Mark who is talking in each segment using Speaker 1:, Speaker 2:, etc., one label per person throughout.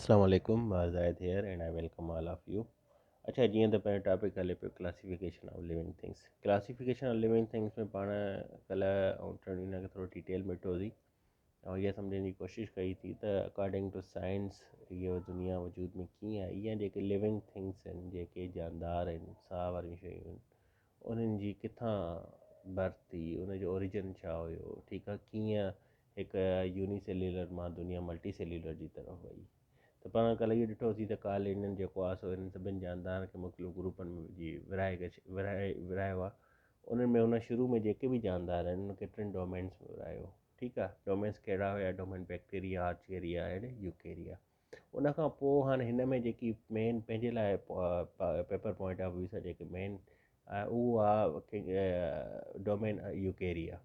Speaker 1: اسلام عليڪم مان Zahid here and I welcome all of you. اڇا جيئن ته پهريون ٽاپڪ هلي پيو classification of living things. Classification of living things ۾ پاڻ ڪلهه ۽ ٽن ڏينهن کي ٿورو ڊيٽيل ۾ ڏٺو سي ۽ اها سمجهڻ جي ڪوشش ڪئي ٿي ته اڪارڊنگ ٽو سائنس اهو دنيا وجود ۾ ڪيئن آئي يا جيڪي لونگ ٿنگس آهن جيڪي جاندار آهن ساهه واريون شيون آهن انهن جي ڪٿان برٿ ٿي، ان جو اوريجن ڇا هيو، ٺيڪ آهي، ڪيئن هڪ يوني سيلولر مان دنيا ملٽي سيلولر جي طرف وئي. ته پاڻ ڪلهه اهو ڏٺوسين ته ڪال انهن جيڪو آهي سو انهن سڀني جاندارن کي مختلف گروپن ۾ وجهي ورهائي ورهائي ورهايو آهي. انهن ۾ هن شروع ۾ جيڪي به جاندار آهن انهن کي ٽن ڊومينس ۾ ورهايو. ٺيڪ آهي، ڊومينس ڪهڙا هيا؟ Domain bacteria, آرچيريا ۽ يوڪيريا. ان کان پوء هاڻي هن ۾ جيڪي مين پنهنجي لاء پيپر پوائنٽ آف ويو سان جيڪي مين آهي اهو آهي ڊومين يوڪيريا.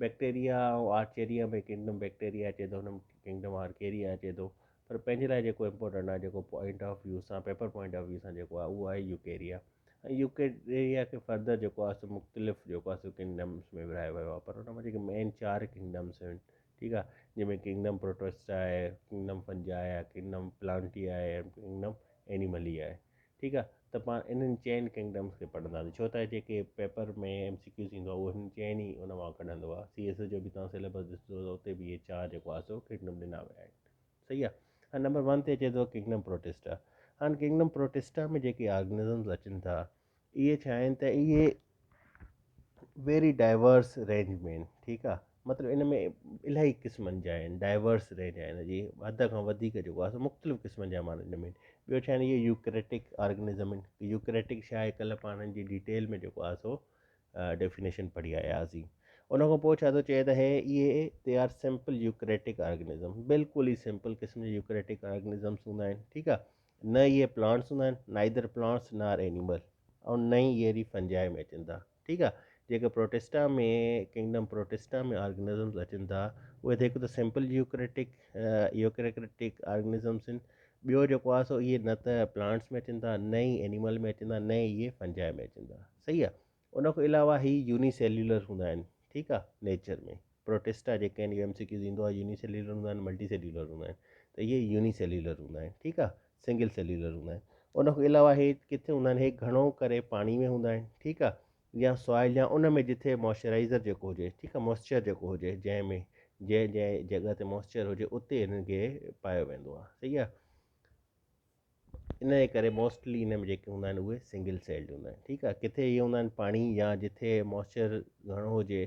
Speaker 1: بيڪٽيريا ۽ آرچيريا ۾ ڪنگڊم بيڪٽيريا اچي ٿو، هن ۾ ڪنگڊم آرڪيريا اچي ٿو، پر پنهنجي لاء جيڪو امپورٽنٽ آهي جيڪو پوائنٽ آف ويو سان پيپر پوائنٽ آف ويو سان جيڪو آهي اهو آهي يوڪيريا. ۽ يوڪيريا کي فردر جيڪو آهي سو مختلف جيڪو آهي سو ڪنگڊمس ۾ ورهايو ويو آهي، پر ان ۾ جيڪي مين چار ڪنگڊمس آهن، ٺيڪ آ، جنهن ۾ ڪنگڊم پروٽوسٽا آهي، ڪنگڊم فنجائي آهي، ڪنگڊم پلانٽي آهي ۽ ڪنگڊم اينيملي آهي. ٺيڪ آ، ته پاڻ انهن چئن ڪنگڊمس کي پڙهنداسين ڇو ته جيڪي پيپر ۾ ايم سي ڪيوز ايندو آهي اهو هن چئن ئي ان مان ڪڍندو آهي. سي ايس ايس جو به توهان سليبس ڏسندو ته اتي به اهي چار جيڪو آهي سو ڪنگڊم ڏنا ويا آهن. صحيح آ، هاڻي نمبر ون تي اچي ٿو ڪنگڊم پروٽسٽا. هاڻي ڪنگڊم پروٽسٽا ۾ جيڪي آرگنزمز اچن ٿا اهي ڇا آهن ته اهي ويري ڊائيورس رينج ۾ آهن. ٺيڪ آ، مطلب ان ۾ الاهي قسمن جا آهن، ڊائيورس رينج آهن جي حد کان وڌيڪ جيڪو آهي سو مختلف قسمن جا ماڻهو ان ۾ آهن. ٻيو ڇا آهن اهي يوڪريٽڪ آرگنزم آهن. يوڪريٽڪ ڇا آهي ڪلهه پاڻ ان جي ڊيٽيل ۾ جيڪو آهي سو ڊيفينيشن پڙهي آياسين. ان کان پوء ڇا ٿو چئي ته هي اهي they are simple eukaryotic organism, بلڪل ئي سمپل قسم جا يوڪريٽڪ آرگنزمس هوندا آهن. ٺيڪ آ، نه اهي پلانٽس هوندا آهن، نائدر پلانٽس نار اينيمل، ۽ نه ئي اهي وري فنجائي ۾ اچن ٿا. ٺيڪ آ، جيڪي پروٽسٽا ۾ ڪنگڊم پروٽسٽا ۾ آرگنزمس اچن ٿا اهي ته هڪ ته سمپل يوڪريٽڪ آرگنزمس آهن، ٻيو جيڪو آهي سو اهي نه ته پلانٽس ۾ اچن ٿا، نه ئي اينيمل ۾ اچن ٿا، نه ئي اهي فنجائي ۾ اچن ٿا. صحيح آ، ان کان علاوه هي يوني سيلولر هوندا آهن. ٺيڪ آ، نيچر ۾ پروٽسٽا جيڪي آهن اهو ايم سي ڪيوز ايندو آهي، يوني سيلولر هوندا آهن، ملٽي سيلولر هوندا آهن، ته اهي يوني سيلولر هوندا آهن. ٺيڪ آ، سنگل سيلولر هوندا آهن. ان کان علاوه هي ڪٿي هوندا آهن؟ هي گهڻو ڪري پاڻي ۾ هوندا آهن. ٺيڪ آ، يا سوائل يا ان ۾ جٿي موئسچرائزر جيڪو هجي، ٺيڪ آ، موئسچر جيڪو هجي، جنهن ۾ جنهن جنهن جڳهه تي موئسچر هجي اتي هنن کي پايو ويندو آهي. صحيح آ، ان جي ڪري موسٽلي ان ۾ جيڪي هوندا آهن اهي سنگل سيلڊ هوندا آهن. ٺيڪ آهي، ڪٿي اهي هوندا آهن پاڻي يا جٿي موئسچر گهڻو هجي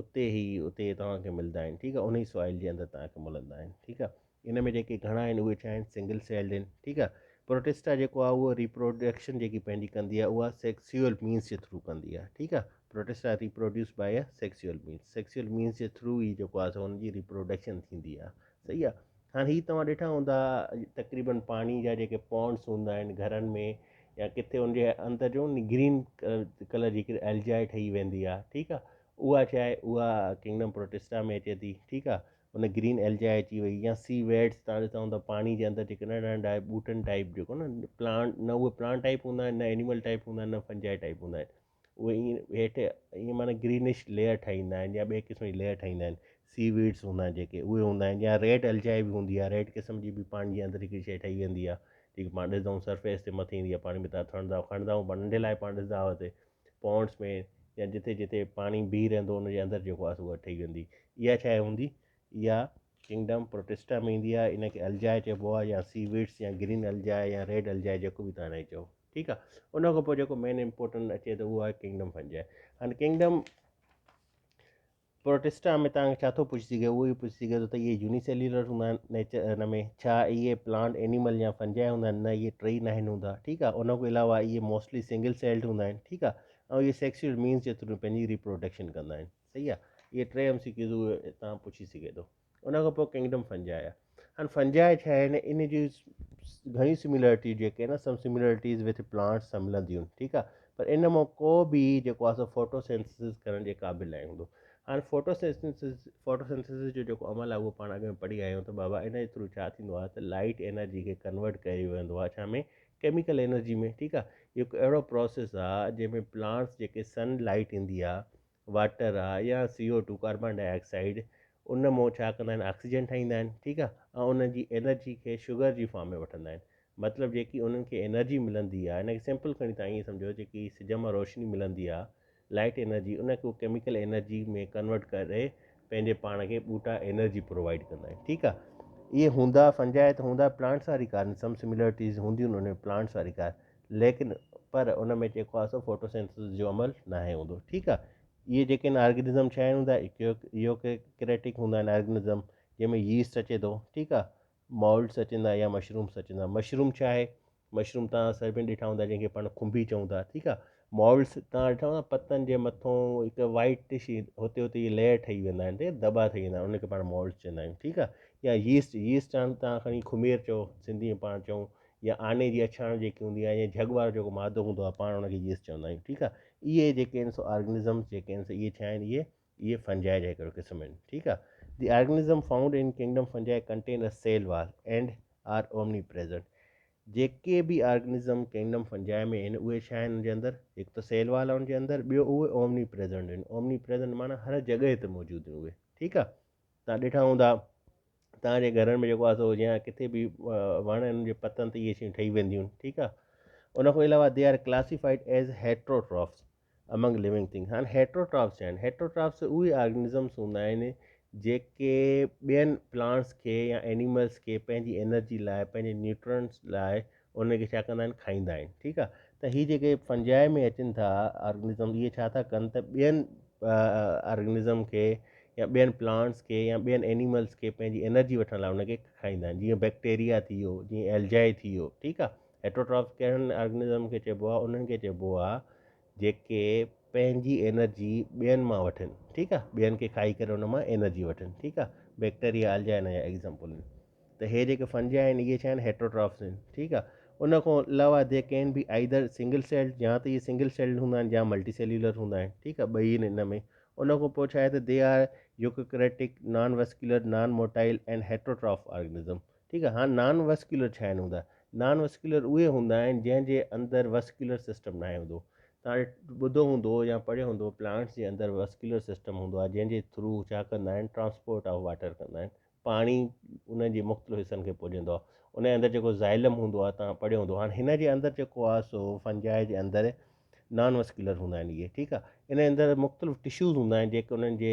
Speaker 1: اتي هي اتي توهان کي ملدا آهن. ٺيڪ آهي، انهي سوائل جي اندر توهان کي ملندا آهن. ٺيڪ آهي، ان ۾ جيڪي گهڻا آهن اهي ڇا آهن؟ سنگل سيلڊ آهن. ٺيڪ آهي، پروٽسٽا جيڪو آهي اهو ريپروڊڪشن جيڪي پنهنجي ڪندي آهي اها سيڪسيول مينس جي ٿرو ڪندي آهي. ٺيڪ آهي، protista reproduce by a sexual means, sexual means جي ٿرو ئي جيڪو آهي سو ان جي ريپروڊڪشن ٿيندي آهي. صحيح آهي، هاڻي هي توهان ڏٺا هوندا تقريبن پاڻي جا جيڪي پونڊس هوندا آهن گهرن ۾ يا ڪٿي ان جي اندر جو گرين ڪلر جي هڪڙي الجائي ٺهي ويندي آهي. ٺيڪ آهي، اها ڇا آهي؟ اها ڪنگڊم پروٽسٽا ۾ اچي ٿي. ٺيڪ آهي، ان گرين الجائي اچي وئي يا سي ويڊس توهان ڏسندا هوندا پاڻي جي اندر جيڪي ننڍا ننڍا ٻوٽن ٽائپ جيڪو نه پلانٽ، نه اهي پلانٽ ٽائپ هوندا آهن، نه اينيمل ٽائپ هوندا آهن، نه فنجائي ٽائپ هوندا آهن، اهي ائين هيٺ ائين معنيٰ گرينش ليئر ٺاهيندا آهن يا ٻئي قسم جي ليئر ٺاهيندا آهن. سي ويڊس هوندا آهن جيڪي اهي هوندا آهن يا ريڊ الجائي به هوندي آهي، ريڊ قسم جي به پاڻي جي اندر هڪڙي شيء ٺهي ويندي آهي جيڪي پاڻ ڏسندا آهيون سرفيس تي مٿي ايندي آهي پاڻي ۾ تان کڻندا کڻندا آهيون پاڻ ننڍي لاء پاڻ ڏسندا هئاسي پونڊس ۾ يا جتي جتي پاڻي بيهي رهندو ان جي اندر جيڪو آهي سو اها ٺهي ويندي. اها ڇا هوندي؟ اها ڪنگڊم پروٽسٽا ۾ ايندي آهي، ان کي الجائي چئبو آهي يا سي ويڊس يا گرين الجائي يا ريڊ الجائي جيڪو به توهان چئو. ٺيڪ آ، ان کان پوء جيڪو مين امپورٽنٽ اچي ٿو اهو آهي ڪنگڊم فنجائي. هاڻي ڪنگڊم پروٽسٽا ۾ توهان کي ڇا ٿو پڇي سگهي؟ اهو ئي پڇي سگهي ٿو ته اهي يوني سيلولر هوندا آهن نيچر هن ۾ ڇا اهي پلانٽ اينيمل يا فنجائي هوندا آهن؟ نه، اهي ٽئي ناهن هوندا. ٺيڪ آ، ان کان علاوه اهي موسٽلي سنگل سيلڊ هوندا آهن. ٺيڪ آ، ۽ اهي سيڪسوئل مينس جي ٿرو پنهنجي ريپروڊڪشن ڪندا آهن. صحيح آ، اهي ٽي ايم سي ڪيوز اهي توهان پڇي سگهي ٿو. ان کان پوء ڪنگڊم فنجائي آ. هاڻي فنجائي ڇا آهن؟ ان جي گهڻيون سميلرٽيز جيڪي آهن نه، سم سميلرٽيز وٿ پلانٽس سان ملنديون آهن. ٺيڪ آ، پر ان مان ڪو به جيڪو آ سو فوٽوسينٿسز ڪرڻ جي قابل ناهي هوندو. هاڻي فوٽوسينٿسز جو جيڪو عمل آهي اهو پاڻ اڳ ۾ پڙهي آيا آهيون ته بابا ان جي ٿرو ڇا ٿيندو آهي ته لائٽ انرجي کي ڪنورٽ ڪيو ويندو آهي ڇا ۾ ڪيميڪل انرجي ۾. ٺيڪ آ، اهو هڪ اهڙو پروسيس آهي جنهن ۾ پلانٽس جيڪي سن لائٽ ايندي آهي، واٽر آ يا C O two carbon dioxide ان مون ڇا ڪندا آهن آڪسيجن ٺاهيندا آهن ٺيڪ آ ۽ ان جي انرجي کي شگر جي فارم ۾ وٺندا آهن مطلب جيڪي انهن کي انرجي ملندي آ ان کي سمپل کڻي تان ائين سمجهو جيڪي سج مان روشني ملندي آ لائٽ انرجي ان کي ڪيميڪل انرجي ۾ ڪنورٽ ڪري پنهنجي پاڻ کي ٻوٽا انرجي پرووائڊ ڪندا آهن ٺيڪ آ اهي هوندا فنجائي ته هوندا پلانٽس واري ڪار سم سميلرٽيز هونديون ان ۾ پلانٽس واري ڪار ليڪن پر ان ۾ جيڪو آ سو فوٽوسينٿسس جو عمل ناهي هوندو ٺيڪ آ اهي جيڪي آهن آرگنزم ڇا آهن هوندا يوڪيريٽڪ هوندا آهن آرگنزم جنهن ۾ ييسٽ اچي ٿو ٺيڪ آ مولڊس اچن ٿا يا مشرومس اچن ٿا مشروم ڇا آهي مشروم تان سڀني ڏٺا هوندا جنهن کي پاڻ کنڀي چئون ٿا ٺيڪ آ مولڊس تان ڏٺا هوندا پتن جي مٿو هڪ وائٽش هتي هتي اهي ليئر ٺهي ويندا آهن ٺيڪ دٻا ٺهي ويندا آهن ان کي پاڻ مولڊس چوندا آهيون ٺيڪ آ يا ييسٽ ييسٽ تان کڻي خمير چئو سنڌي ۾ پاڻ چئون يا آني جي اڇاڻ جيڪي هوندي آهي يا جهڳ وارو جيڪو مادو هوندو آهي پاڻ ان کي ييسٽ چوندا آهيون ٺيڪ آهي اهي جيڪي آهن سو آرگنزمس جيڪي آهن سو اهي ڇا آهن اهي اهي فنجائي جا هڪڙو قسم آهن ٺيڪ آهي the organism found in kingdom fungi contain a cell wall and are omnipresent جيڪي به آرگنزم ڪنگڊم فنجائي ۾ آهن اهي ڇا آهن ان جي اندر هڪ ته سيل وال آهي ان جي اندر ٻيو اهي اومني پريزنٽ آهن اومني پريزنٽ معنيٰ هر جڳهه تي موجود آهن اهي ٺيڪ آهي تان ڏٺا هوندا توهان جي گهرن ۾ جيڪو آهي سو يا ڪٿي به وڻ آهن جي پتن تي اهي شيون ٺهي وينديون آهن ٺيڪ آهي ان کان علاوه they are classified as heterotrophs among living thing هاڻي هيٽروٽرافس ڇا آهن هيٽروٽرافس اهي آرگنزمس هوندا آهن جيڪي ٻين پلانٽس کي يا اينيملس کي پنهنجي انرجي لاء پنهنجي نيوٽرنس لاء ان کي ڇا ڪندا آهن کائيندا آهن ٺيڪ آهي ته هي جيڪي فنجائي ۾ اچن ٿا آرگنزم اهي ڇا ٿا ڪن ته ٻين آرگنزم کي يا ٻين پلانٽس کي يا ٻين اينيملس کي پنهنجي انرجي وٺڻ لاء ان کي کائيندا آهن جيئن بيڪٽيريا ٿي ويو جيئن ايلجائي ٿي ويو ٺيڪ آهي هيٽروٽراف ڪهڙن آرگنزم کي چئبو آهي انهن کي چئبو آهي جيڪي پنهنجي انرجي ٻين مان وٺن ٺيڪ آهي ٻين کي کائي ڪري ان مان انرجي وٺن ٺيڪ آهي بيڪٽيريا الجائي ان جا ايگزامپل آهن ته هي جيڪي فنجي آهن اهي ڇا آهن هيٽروٽرافس آهن ٺيڪ آهي ان کان علاوه they can be either single cell يا ته اهي سنگل سيل هوندا آهن يا ملٽي سيلولر هوندا آهن ٺيڪ آهي ٻئي آهن ان ۾ ان کان پوء ڇا آهي ته they are eukaryotic non vascular non motile and heterotroph organism ٺيڪ آهي هاڻ نان وسڪيولر ڇا آهن هوندا نان وسڪيولر اهي هوندا آهن جنهن جي اندر وسڪيولر سسٽم ناهي هوندو تان ٻڌو هوندو يا پڙهيو هوندو پلانٽس جي اندر وسڪيولر سسٽم هوندو آهي جنهن جي ٿرو ڇا ڪندا آهن ٽرانسپورٽ آف واٽر ڪندا آهن پاڻي ان جي مختلف حصن کي پڄندو آهي ان جي اندر جيڪو زائلم هوندو آهي تان پڙهيو هوندو هاڻي هن جي اندر جيڪو آهي سو فنجائي جي اندر نان وسڪيولر هوندا آهن اهي ٺيڪ آهي ان جي اندر مختلف ٽشوز هوندا آهن جيڪي انهن جي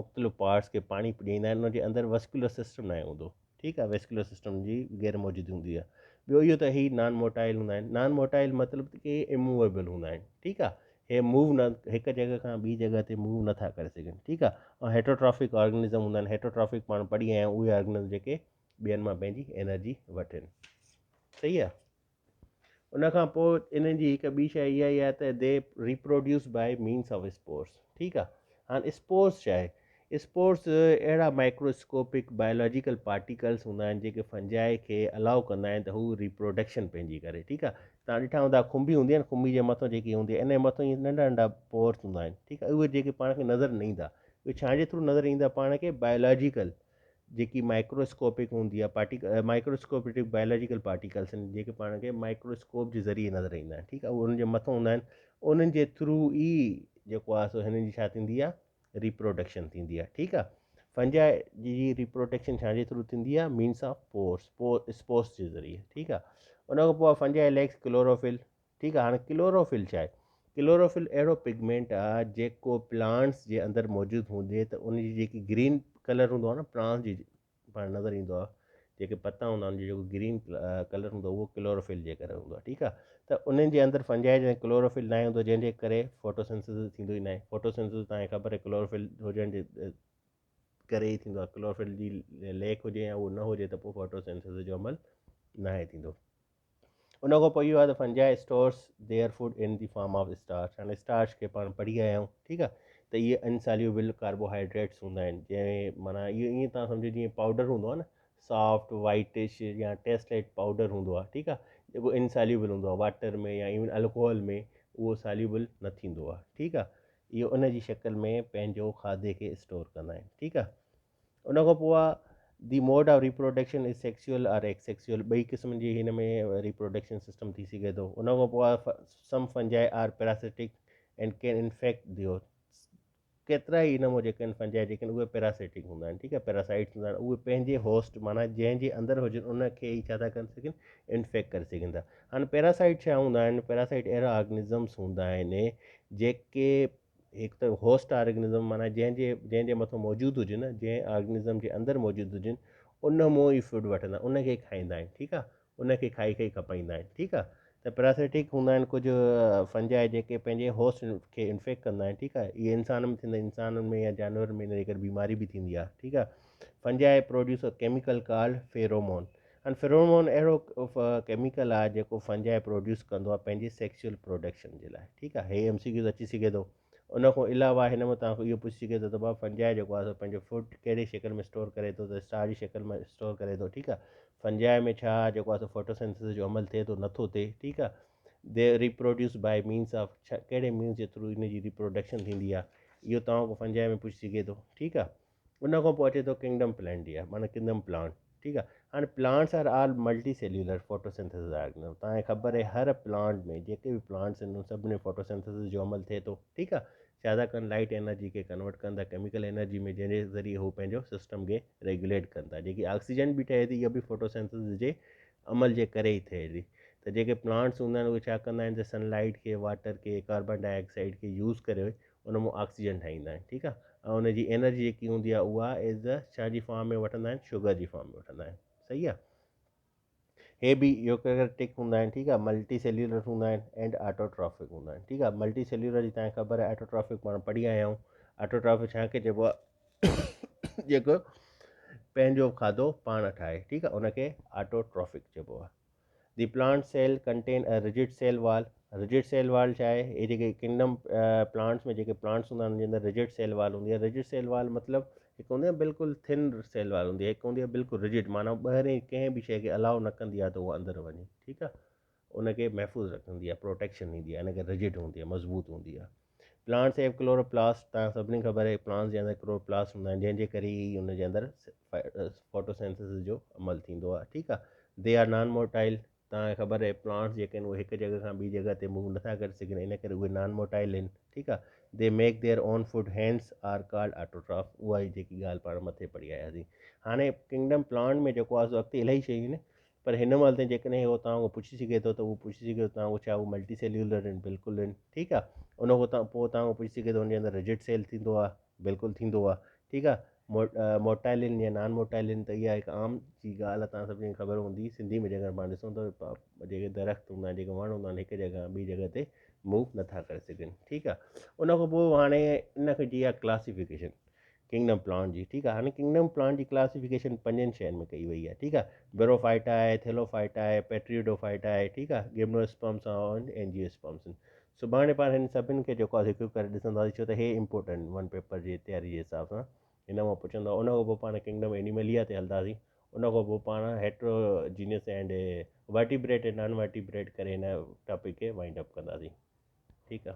Speaker 1: مختلف پارٽس کي پاڻي پڄائيندا آهن ان جي اندر وسڪيولر سسٽم ناهي هوندو ٺيڪ آهي ويسڪيولر سسٽم جي غير موجود هوندي آهي ٻيو اهو ته هي نان موٽائل هوندا آهن نان موٽائل مطلب ته ڪي اموويبل هوندا آهن ٺيڪ آهي هي موو نه هڪ جڳهه کان ٻي جڳهه تي موو نه ٿا ڪري سگهن ٺيڪ آ ۽ هيٽروٽرافڪ آرگنزم هوندا آهن هيٽروٽرافڪ پاڻ پڙهي آيا آهيون اهي آرگنزم جيڪي ٻين مان پنهنجي انرجي وٺن صحيح آ ان کان پوء انهن جي هڪ ٻي شيء اها ئي آهي ته they reproduce by means of spores ٺيڪ آ هاڻ اسپورس ڇا آهي اسپورس اهڙا مائڪروسڪوپڪ بايولاجيڪل پارٽيڪلس هوندا آهن جيڪي فنجائي کي الاؤ ڪندا آهن ته هو ريپروڊڪشن پنهنجي ڪري ٺيڪ آ تان ڏٺا هوندا کنڀي هوندي آهي نه کنڀي جي مٿان جيڪي هوندي آهي ان جي مٿان ائين ننڍا ننڍا پورس هوندا آهن ٺيڪ آهي اهي جيڪي پاڻ کي نظر نه ايندا اهي ڇا جي ٿرو نظر ايندا پاڻ کي بايولاجيڪل جيڪي مائڪروسڪوپڪ هوندي آهي پارٽيڪل مائڪروسڪوپڪ بايولاجيڪل پارٽيڪلس آهن جيڪي پاڻ کي مائڪروسڪوپ جي ذريعي نظر ايندا آهن ٺيڪ آهي اهي انهن جي مٿان هوندا آهن انهن جي ٿرو ئي جيڪو آهي سو هنن جي ڇا ٿيندي آهي ريپروڊڪشن ٿيندي آهي ٺيڪ آهي فنجائي جي ريپروڊڪشن ڇا جي ٿرو ٿيندي آهي مينس آف پورس اسپورس جي ذريعي ٺيڪ آهي ان کان پوء فنجائي ليڪس ڪلوروفل ٺيڪ آهي هاڻي ڪلوروفل ڇا آهي ڪلوروفل اهڙو پگمينٽ آهي جيڪو پلانٽس جي اندر موجود هوندي ته ان جي جيڪي گرين ڪلر هوندو آهي نه پلانٽس جي پاڻ نظر ايندو آهي جيڪي پتا هوندا آهن ان جو جيڪو گرين ڪلر هوندو آهي اهو ڪلوروفل جي ڪري هوندو آهي ٺيڪ آهي ته انهن جي اندر فنجائي جي ڪلوروفل ناهي هوندو جنهن جي ڪري فوٽوسنٿيسس ٿيندو ئي ناهي فوٽوسنٿيسس تان کي خبر آهي ڪلوروفل هجڻ جي ڪري ئي ٿيندو آهي ڪلوروفل جي ليڪ هجي يا اهو نه هجي ته پوء فوٽوسنٿيسس جو عمل ناهي ٿيندو ان کان پوء اهو آهي ته fungi stores their food in the form of starch هاڻي اسٽارچ کي پاڻ پڙهي آيا آهيون ٺيڪ آهي ته اهي انساليوبل ڪاربوهائيڊريٽس هوندا آهن جنهن معنيٰ اهو ائين تان سمجهو جيئن پائوڊر هوندو آهي نه سافٽ وائٽش يا ٽيسٽ لائٽ پائوڊر هوندو آهي ٺيڪ آهي جيڪو انساليوبل هوندو آهي واٽر ۾ يا ايون الڪوهل ۾ اهو ساليوبل نه ٿيندو آهي ٺيڪ آهي اهو ان جي شڪل ۾ پنهنجو کاڌي کي اسٽور ڪندا آهن ٺيڪ آهي ان کان پوء آ the mode of reproduction is sexual or asexual ٻئي قسم جي هن ۾ ريپروڊڪشن سسٽم ٿي سگهي ٿو ان کان پوء آ some fungi are parasitic and can infect the ڪيترا ئي ان مان جيڪي آهن فنجائي جيڪي آهن اهي پيراسائٽڪ هوندا آهن ٺيڪ آهي پيراسائٽس هوندا آهن اهي پنهنجي هوسٽ معنيٰ جنهن جي اندر هجن ان کي ئي ڇا ٿا ڪري سگهن انفيڪٽ ڪري سگهن ٿا. هاڻي پيراسائٽ ڇا هوندا آهن؟ پيراسائٽ اهڙا آرگنزمس هوندا آهن جيڪي هڪ ته هوسٽ آرگنزم معنيٰ جنهن جي جنهن جي مٿو موجود هجن جنهن آرگنزم جي اندر موجود هجن ان مون ئي فوڊ وٺندا ان کي کائيندا آهن ٺيڪ آهي ان کي کائي کائي کپائيندا آهن ٺيڪ آ ته پيراسائٽڪ هوندا آهن ڪجهه فنجائي جيڪي پنهنجي هوسٽ کي انفيڪٽ ڪندا آهن ٺيڪ آ اهي انسان ۾ ٿيندا انسانن ۾ يا جانورن ۾ ان جي ڪري بيماري به ٿيندي آ ٺيڪ آ fungi produce a chemical called pheromone ۽ pheromone اهڙو ڪيميڪل آ جيڪو فنجائي پروڊيوس ڪندو آ پنهنجي سيڪشل پروڊڪشن جي لاء ٺيڪ آ هي ايم سي ڪيوز اچي سگهي ٿو. ان کان علاوه هن مان توهان کان اهو پڇي سگهي ٿو ته بابا فنجائي جيڪو آهي سو پنهنجو فوڊ ڪهڙي شڪل ۾ اسٽور ڪري ٿو ته اسٽار جي شڪل ۾ اسٽور ڪري ٿو ٺيڪ آهي فنجائي ۾ ڇا جيڪو آهي سو فوٽوسينٿسس جو عمل ٿئي ٿو نٿو ٿئي ٺيڪ آهي the reproduce by means of ڇا ڪهڙي مينس جي ٿرو ان جي ريپروڊڪشن ٿيندي آهي اهو توهان کان فنجائي ۾ پڇي سگهي ٿو ٺيڪ آهي ان کان پوء اچي ٿو ڪنگڊم پلانٽيا معنيٰ ڪنگڊم پلانٽ ٺيڪ آهي هاڻي plants are all multicellular photosynthesis organism توهان کي خبر آهي هر پلانٽ ۾ جيڪي به پلانٽس آهن ان سڀني فوٽوسينٿيسز جو عمل ٿئي ٿو ٺيڪ آهي ڇا ٿا ڪن لائٽ انرجي کي ڪنورٽ ڪن ٿا ڪيميڪل انرجي ۾ جنهن جي ذريعي هو پنهنجو سسٽم کي ريگوليٽ ڪن ٿا جيڪي آڪسيجن به ٺهي ٿي اها به فوٽوسينٿيسز جي عمل جي ڪري ئي ٿئي ٿي ته جيڪي پلانٽس هوندا آهن اهي ڇا ڪندا آهن ته سن لائٽ کي واٽر کي ڪاربان ڊاء آڪسائيڊ کي يوز ڪري ان مان آڪسيجن ٺاهيندا آهن ٺيڪ آهي ۽ ان جي انرجي جيڪي هوندي آهي اها ايز ا ڇا جي فارم ۾ وٺندا آهن شگر جي فارم ۾ وٺندا آهن صحيح آهي هي به يوڪيريوٽڪ هوندا آهن ٺيڪ آهي ملٽي سيلولر هوندا آهن اينڊ آٽوٽرافڪ هوندا آهن ٺيڪ آهي ملٽي سيلولر جي تانکي خبر آهي آٽوٽرافڪ پاڻ پڙهي آيا آهيون آٽوٽرافڪ ڇا کي چئبو آهي جيڪو پنهنجو کاڌو پاڻ ٺاهي ٺيڪ آهي ان کي آٽوٽرافڪ چئبو آهي The plant cell contain a rigid cell wall. Rigid cell wall ڇا آهي؟ هي جيڪي ڪنگڊم پلانٽس ۾ جيڪي پلانٽس هوندا آهن انهن جي اندر رجڊ سيل وال هوندي آهي. رجڊ سيل وال مطلب هڪ هوندي آهي بلڪل ٿن سيل وال هوندي آهي هڪ هوندي آهي بلڪل رجڊ معنيٰ ٻاهرين ڪنهن به شيء کي الاء نه ڪندي آهي ته اها اندر وڃي ٺيڪ آهي ان کي محفوظ رکندي آهي پروٽيڪشن ڏيندي آهي ان کي رجڊ هوندي آهي مضبوط هوندي آهي. پلانٽس have chloroplast تان سڀني خبر آهي پلانٽس جي اندر ڪلوروپلاسٽ هوندا آهن جنهن جي ڪري ئي ان جي اندر فوٽوسينٿيسس جو عمل ٿيندو آهي ٺيڪ آهي they are naan motile تان خبر آهي پلانٽس جيڪي آهن اهي هڪ جڳهه کان ٻي جڳهه تي موو نٿا ڪري سگهن ان ڪري اهي نان موٽائل آهن ٺيڪ آهي they make their own food hence are called autotroph اها ئي جيڪي ڳالهه پاڻ مٿي پڙهي آياسين هاڻي ڪنگڊم پلانٽ ۾ جيڪو آهي سو اڳتي الاهي شيون آهن پر هن مهل تائين جيڪڏهن هو توهان کان پڇي سگهي ٿو ته اهو پڇي سگهي ٿو توهان کان ڇا هو ملٽي سيلولر آهن بلڪل آهن ٺيڪ آهي ان کان پوء توهان کان پڇي سگهي ٿو ان جي اندر رجڊ سيل ٿيندو آهي بلڪل ٿيندو آهي ٺيڪ آهي موٽائل آهن يا نان موٽائل آهن ته اها هڪ عام جي ڳالهه آهي توهان سڀني کي خبر هوندي سنڌي ۾ جيڪڏهن پاڻ ڏسون ته جيڪي درخت هوندا آهن جيڪي وڻ هوندا آهن هڪ جڳهه کان ٻي جڳهه تي موو نٿا ڪري سگهن ٺيڪ آهي ان کان پوء هاڻي ان کي جي آهي ڪلاسيفڪيشن ڪنگڊم پلانٽ جي ٺيڪ آ هاڻي ڪنگڊم پلانٽ جي ڪلاسيفڪيشن پنجن شين ۾ ڪئي وئي آ ٺيڪ آ بروفائٽا آهي ٿيلوفائٽا آهي پيٽريڊوفائٽا آهي ٺيڪ آ گمنواسپرمس آهن اينجيواسپرمس آهن سڀاڻي پاڻ هن سڀن کي جيڪو آ هڪ هڪ ڪري ڏسنداسين ڇو ته هي امپورٽنٽ ون پيپر جي تياري جي حساب سان هن مان پڇندو ان کان پوء پاڻ ڪنگڊم اينيمليا تي هلنداسين ان کان پوء پاڻ heterogeneous and vertebrate and non vertebrate ڪري هن ٽاپڪ کي وائنڊ اپ ڪنداسين ٺيڪ آ.